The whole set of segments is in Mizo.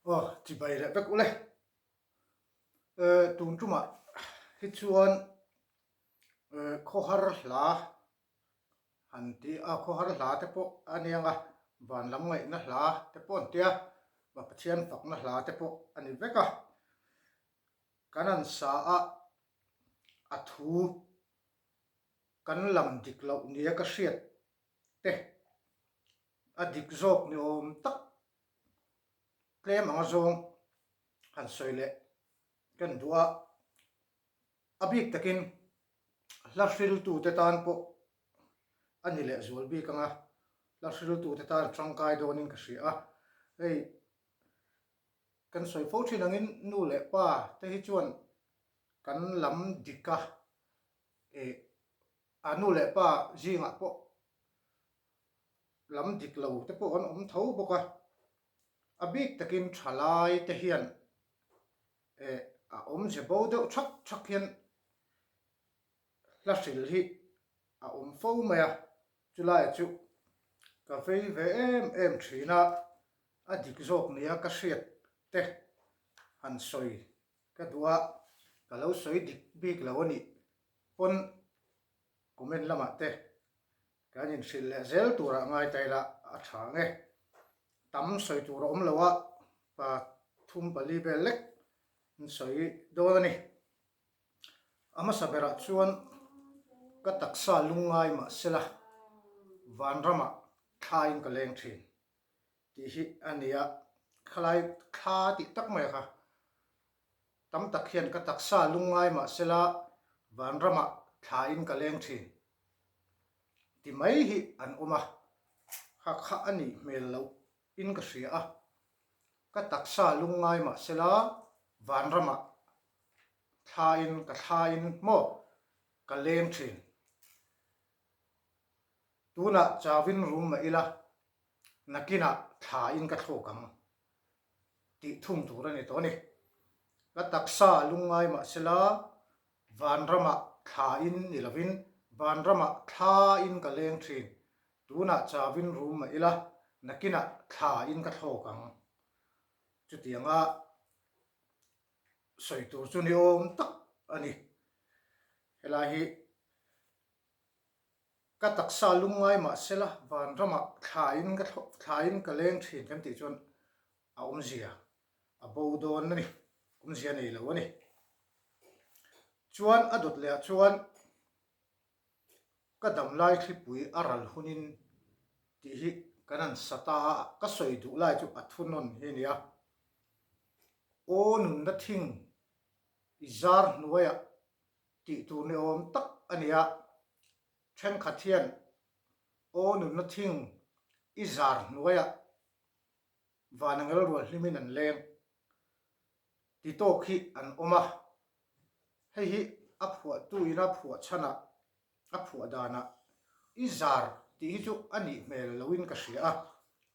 Aw, chibai leh vek ule. Tun tumah hi chuan khawhar hla han ti a, khawhar hla te pawh a nia nga, van lam ngaihna hla te pawh an tia, Pathian fakna hla te pawh a ni vek a. Kan han sa a, a thu kan lam dik loh nia ka hriat te a dik zawk ni awm tak tlem anga zawng han sawi leh kan duh a, a bik takin hla hriltute tan pawh a ni leh zual bik anga hla hriltute tan a tangkai dawnin ka hria a, hei kan sawi fo thin angin nu leh pa te hi chuan kan lam dik a, eh a nu leh pa zingah pawh lam dik lo te pawh an awm tho bawk a, a bik takin thalai te hian eh a awmze bo deuh thak thak hian hla hril hi a awm fo mai a, chulaiah chu ka vei ve em em thin a, a dik zawk nia ka hriat te han sawi ka duh a, ka lo sawi dik bik lo a nih pawn comment lamah te Kan inhrilh leh zel turah ngai ta ila a tha ang e. Tam sawi tur a awm lo a, pa thum pali vel lek an sawi dawn a ni. A hmasa berah chuan ka taksa lungngai mahsela vanramah thlain ka leng thin tih hi a ni a, khalai thla tih tak mai kha tam tak hian ka taksa lungngai mahsela vanramah thlain ka leng thin. Ti mai hi an awm a, kha kha a nih hmel loh in ka hria a, ka taksa lungngai mah sela vanramah thlain ka thlain maw ka leng thin. Tunah chauin rum mah ila nakinah thlain ka thlawk ang tih thung tur a ni tawh a ni. Ka taksa lungngai mah sela Vanramah thlain ni lovin vanramah thlain ka leng thin. Tunah chauin rum mah ila, nakinah thlain ka thlawk ang. Chutianga sawi tur chu ni awm tak a ni. Helai hi ka taksa lungngai mah sela vanramah thlain ka thlain ka leng thin kan tih chuan a awmzia a bo dawn a ni, awmzia nei lo a ni. Chuan a dawt leh ah chuan ka damlai thlipui a ral hunin tih hi kan han sa ta a, ka sawi duh lai chu a thunawn hi a ni a. Aw nunna thing i zar hnuaiah tih tur ni awm tak a ni a, thenkhat hian aw nunna thing i zar hnuaiah Van angel rual hlimin an leng ti tawk hi an awm a, hei hi a phuahtu ina phuah chhanah, a phuah danah i zar tih hi chu a nih hmel loin ka hria a,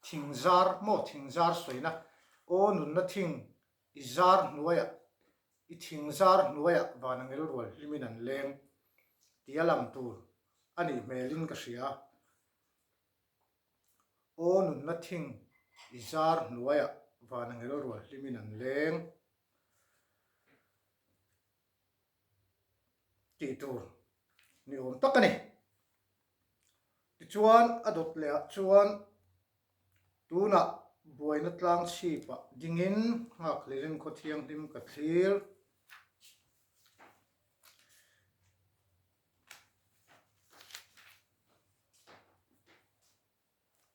thing zar maw thing zar sawina aw nunna thing i zar hnuaiah i thing zar hnuaiah van angel rual hlimin an leng tia lam tur a nih hmelin ka hria. Aw nunna thing i zar hnuaiah vanangel rual hlimin an leng tih tur ni awm tak a ni. Tichuan a dawt leh ah chuan tunah buaina tlang chhipah dingin nghakhlelin khaw thianghlim ka thlir.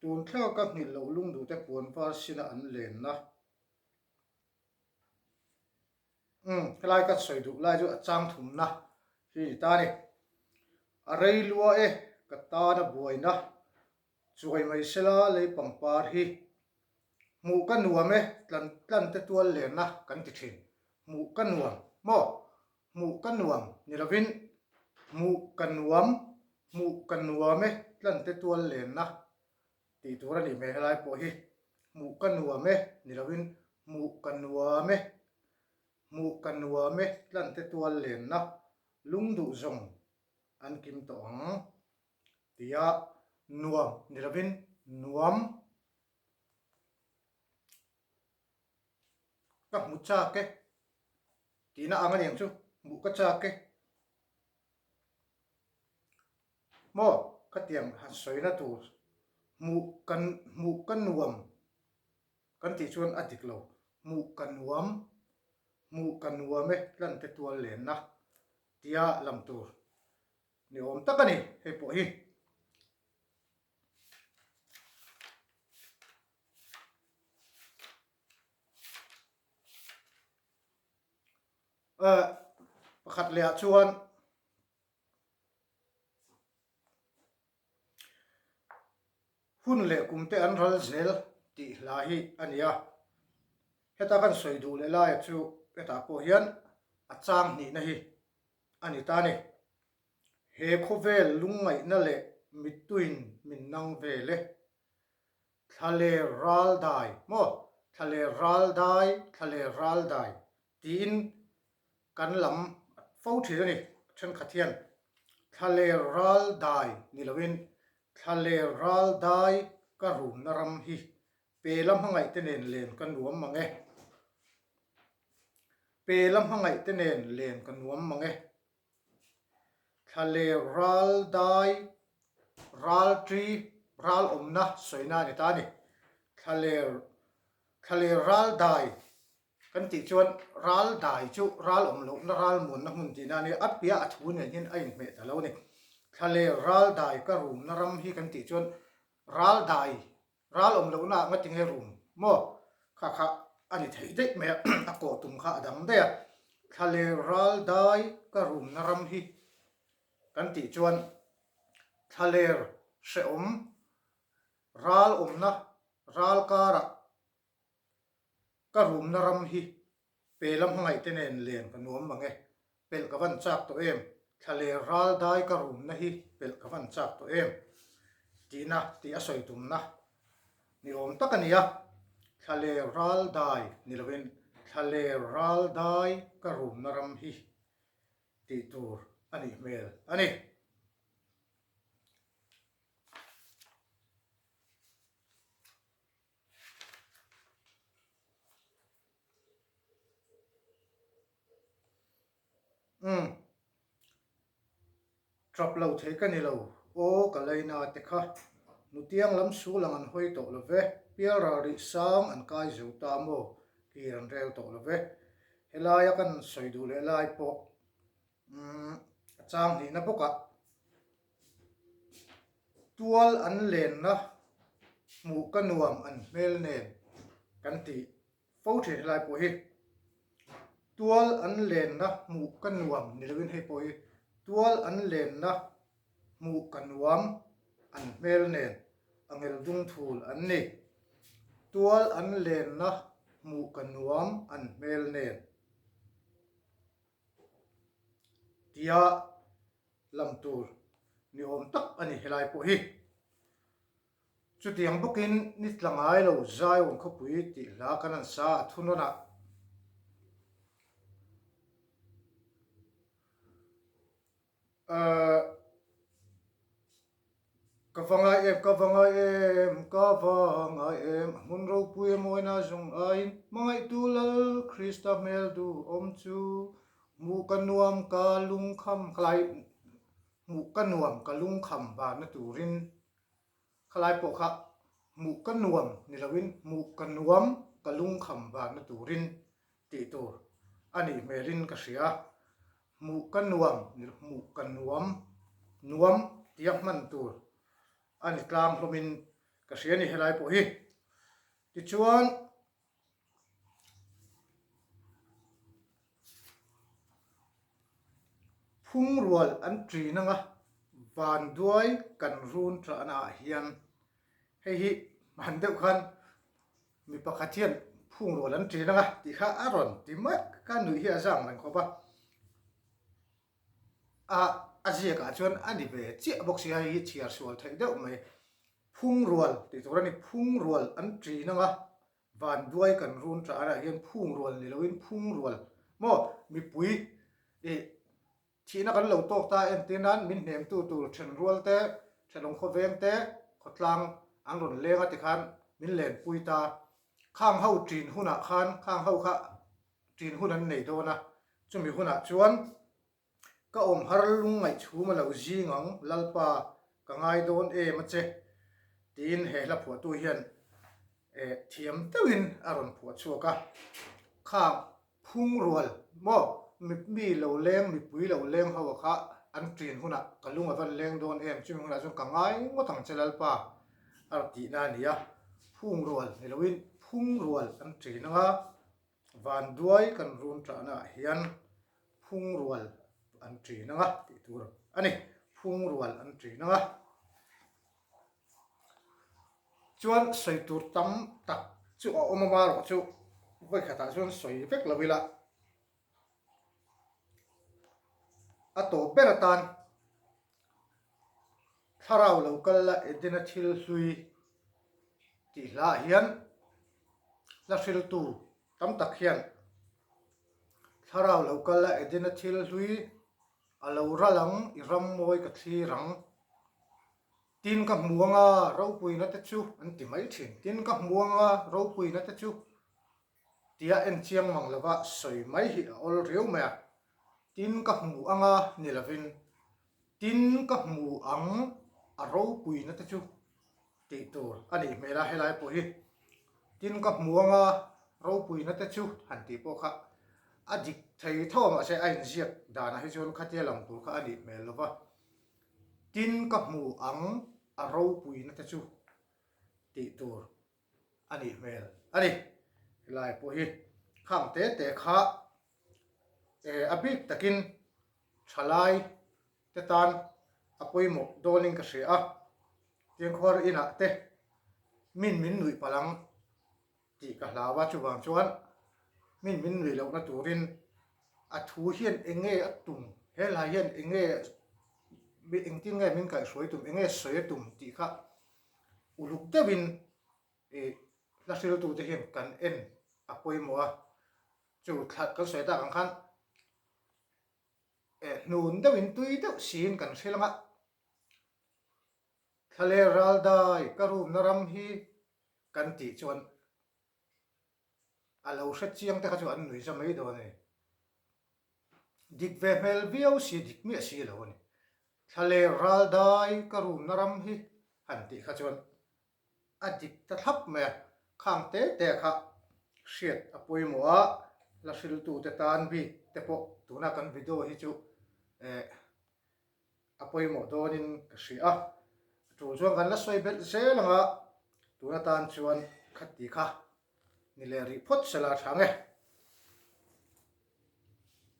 Tun thlaka nghilh loh lungduhte puan var sina an lenna. Umm, helai ka sawi duh lai chu a chang thumna hi ni ta a ni. A rei lua e, ka tana buaina chuai mai sela lei pangpar hi. Hmuh ka nuam e, tlan tlan te tual lenna kan ti thin. Hmuh ka nuam maw? Hmuh ka nuam ni lovin hmuh ka nuam, hmuh ka nuam e tlan te tual lenna tih tur a nih hmel helai pawh hi. Hmuh ka nuam e ni lovin hmuh ka nuam e, hmuh ka nuam e tlan te tual lenna lungduh zawng an kim tawh ang tia nuam ni lovin nuam. Ka hmu chak e tihna ang a ni ang chu, hmuh ka chak e. Maw khatiang han sawina tur hmuh kan hmuh ka nuam kan tih chuan a dik lo, hmuh ka nuam, hmuh ka nuam e tlante tual lenna tia lam tur ni awm tak a ni hei pawh hi. Pakhat leh ah chuan hun leh kum te an ral zel tih hla hi a ni a. Heta kan sawi duh leh laia chu hetah pawh hian a chang hnihna hi a ni ta a ni. He khawvel lungngaihna leh mittuin min nang vel e. Thlaler ral dai maw? Thlaler ral dai, thlaler ral dai tiin kan lam fo thin a ni. Thenkhat hian thlaler ral dai ni loin thlaler ral dai ka rumna ram hi pela hmangaihte nen len ka nuam mang e. Pela hmangaihte nen len ka nuam mang e. Thlaler ral dai, ral ṭi, ral awmna sawina a ni ta a ni. Thlaler, thlaler ral dai kan tih chuan ral dai chu ral awm lohna, ral muanna hmun tihna a ni a, a piah a thu nen hian a inhmeh ta lo a ni. Thlaler ral dai ka rumna ram hi kan tih chuan ral dai Ral awm lohna ah nga tinge rum maw? Kha kha a ni theih daih mai a, a kawh tum kha a dang daih a. Thlaler ral dai ka rumna ram hi kan tih chuan thlaler hrehawm ral awmna ral karah ka rumna ram hi Pela hmangaihte nen len ka nuam mang e, pelh ka van chak tawh em? Thlaler ral dai ka rumna hi pelh ka van chak tawh em? Tihna tih a sawi tumna ni awm tak a ni a, thlaler ral dai ni lovin thlaler ral dai ka rumna ram hi tih tur a nih hmel a ni. Umm. Trap lo thei ka ni lo. Aw ka laina te kha. Nutiang lam sul ang an hawi tawh lo ve. Pial ral rih sang an kai zo ta maw? Kir an rel tawh lo ve. Helaia kan sawi duh leh lai pawh umm a chang hnihna bawkah Tual an lenna hmuh ka nuam an hmel nen kan ti fo thin helai pawh hi. Tual an lenna hmuh ka nuam ni lovin hei pawh hi tual an lenna hmuh ka nuam an hmel nen a ngel dung thul an ni. Tual an lenna hmuh ka nuam an hmel nen tia lam tur ni awm tak a ni helai pawh hi. Chutiang bawkin ni tla ngai lo Zion khawpui tih hla kan han sa a thunawnah. Ahh ka va ngai em, ka va ngai em, ka va ngai em, a hmun ropui a mawina zawng aiin hmangaihtu Lal Krista hmel duhawm chu hmuh ka nuam ka lungkham khalai hmuh ka nuam ka lungkham vanna turin khalai pawh kha hmuh ka nuam ni loin hmuh ka nuam ka lungkham vanna turin tih tur a nih hmelin ka hria. Hmuh ka nuam, hmuh ka nuam, nuam tia hman tur a ni tlang hlawmin ka hria a ni helai pawh hi. Tichuan, phungrual an ṭin anga vanduai kan run ṭahna ah hian hei hi hman deuh khan Mi pakhat hian phungrual an ṭin anga tih kha a rawn ti mai ka nuih hi a zang reng khawp a. A a ziakah chuan a ni ve chiah bawk si a, hei hi chhiar sual theih deuh mai. Phungrual tih tur a ni, phungrual an ṭin anga vanduai kan run ṭah ah hian phungrual ni loin phungrual maw mipui ih Thihna kan lo tawk ta entir nan min hnemtu tur thenrual te, thenawm khawveng te, khawtlang an rawn leng a tikhan min lenpui ta. Khang ho ṭin hunah khan khang ho kha Ṭin hun an nei dawn a, chumi hunah chuan ka awm har lungngaih chhum a lo zing ang, Lalpa ka ngai dawn em a che, tiin he hla phuahtu hian thiam deuhin a rawn phuah chhuak a. Khang phungrual maw mi lo leng, mipui lo leng ho kha an ṭin hunah ka lung a van leng dawn em, chumi hunah chuan ka ngai ngawt ang che Lalpa a rawn tihna a ni a. Phungrual ni loin phungrual an ṭin ang a. Vanduai kan run ṭahna ah hian phungrual an ṭin ang a tih tur a ni. Phungrual an ṭin ang a. Chuan sawi tur tam tak chu a awm a erawh chu vawikhatah chuan sawi vek lo ila a tawp ber atan thlarau lo kal la Edena thil hlui tih hlaah hian hla hriltu tam tak hian thlarau lo kal la Edena thil hlui a lo ral ang i ram mawi ka thlir ang tin ka hmu anga ropuina te chu an ti mai thin tin ka hmu anga ropuina te chu tia en chiang mang lova sawi mai hi a awl riau mai a, tin ka hmu anga ni lovin tin ka hmu ang a ropuina te chu tih tur a nih hmel a helai pawh hi tin ka hmu anga ropuina te chu han tih pawh kha a dik thei tho a mahse a inziak danah hi chuan khatia lang tur kha a nih hmel lova tin ka hmu ang a ropuina te chu tih tur a nih hmel a ni. Helai pawh hi khang te te kha a bik takin thalai te tan a pawimawh dawnin ka hria a, Tiangkhuar inah te min min nuih palh ang tih ka hlau a, chuvang chuan min min nuih lohna turin a thu hian eng nge a tum, he hla hian eng nge engtin nge min kaihhruai tum, eng nge sawi a tum tih kha Uluk deuhin ih hla hriltute hian kan en a pawimawh a, chu thla kan sawi tak ang khan eh hnun deuhin tui deuh siin kan hril ang a, thla leh ral dai ka rumna ram hi kan tih chuan a lo hre chiang te kha chu an nui za mai dawn a ni. Dik ve hmel viau si dik miah si lo a ni. Thlaler ral dai ka rumna ram hi han tih kha chuan a dik ta thlap mai a, khang te te kha hriat a pawimawh a, la hriltute tan bik te pawh tuna kan video hi chu eh a pawimawh dawnin ka hria a, a tul chuan kan la sawi belh zel ang a, tuna tan chuan khati kha ni leh rih phawt sela a tha nge.